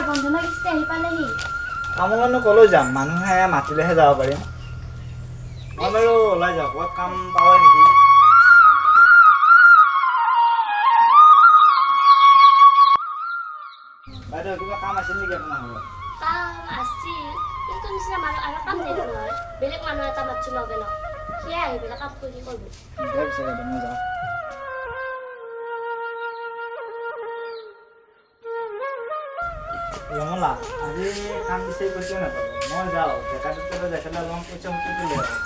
বন্ধনৰ কিস্তি আহি পালেহি। কামলৈনো ক'লৈ যাম, মানুহে মাতিলেহে যাব পাৰিম। মই বাৰু ওলাই যাওঁ, ক'ৰবাত কাম পাৱে নেকি। বাইদেউ, কিবা কাম আছিল নেকি আপোনাৰ ঘৰত? কাম আছিল, কিন্তু নিচিনা মানুহ আৰু কাম নাই নহয়। বেলেগ মানুহ এটা মাতছো নগেনক, সিয়ে আহি পেলাই কাম কৰি কৰিব। দে পিছে বাইদেউ, মই যাওঁ। ৰমলা, আজি কাম বিচাৰি পইচা নাপালোঁ। মই যাওঁ, ডেকাটোৰ তাতে যাই পেলাই অলপমান পইচা মুঠি লৈ আহোঁ।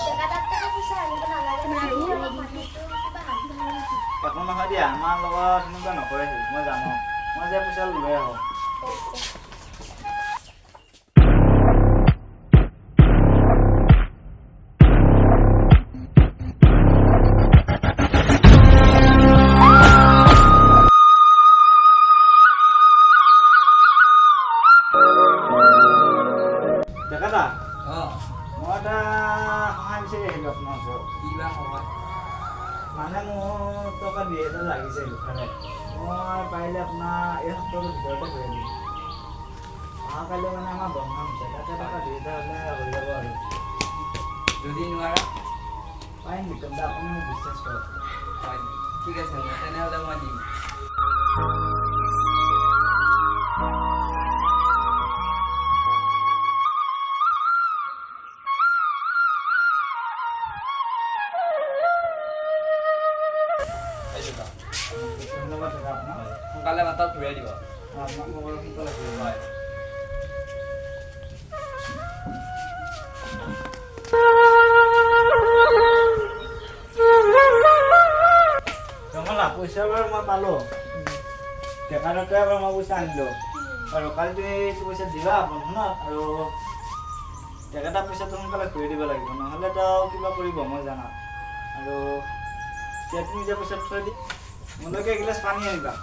ডেকা তাত টকা পইচা আনিব নালাগে নহয়, অলপ মানুহটো কিবা হাত। একো নহয় দিয়া, আমাৰ লগত সেনেকুৱা নকৰে সি। মই যাম, মই যাই পইচা লৈ আহোঁ। ডেকাদা, অঁ। মই এটা সহায় বিচাৰি আহিলোঁ আপোনাৰ ওচৰত। কি বা সহায়? মানে মোৰ টকা 2000 লাগিছিল ইফালে। মই পাৰিলে আপোনাৰ এই সপ্তাহটোৰ ভিতৰতে ঘূৰাই দিম। অহাকালি মানে আমাৰ বন্ধন হৈছে, তাতে টকা 2000 হ'লে হৈ যাব আৰু। যদি নোৱাৰা? পাৰিম বিক্ৰম দা, আপুনি মোক বিশ্বাস কৰক। হয় নেকি? ঠিক আছে, তেনেহ'লে মই দিম। এইটো লোৱা। ধন্যবাদ দাদা আপোনাক। সোনকালে মাতত ঘূৰাই দিব। আপোনাক মই বাৰু সোনকালে ঘূৰাই দিম। হয়। ৰমলা, পইচা বাৰু মই পালোঁ, ডেকাটোতে বাৰু মই পইচা আনিলোঁ। আৰু কালি তুমি এইটো পইচা দিবা বন্ধনত, আৰু ডেকাটা পইচাটো সোনকালে ঘূৰাই দিব লাগিব, নহ'লে তেওঁ কিবা কৰিব মই জানা। আৰু এতিয়া তুমি যে পইচা থৈ দি মোলৈকে এগিলাচ পানী আনিবা।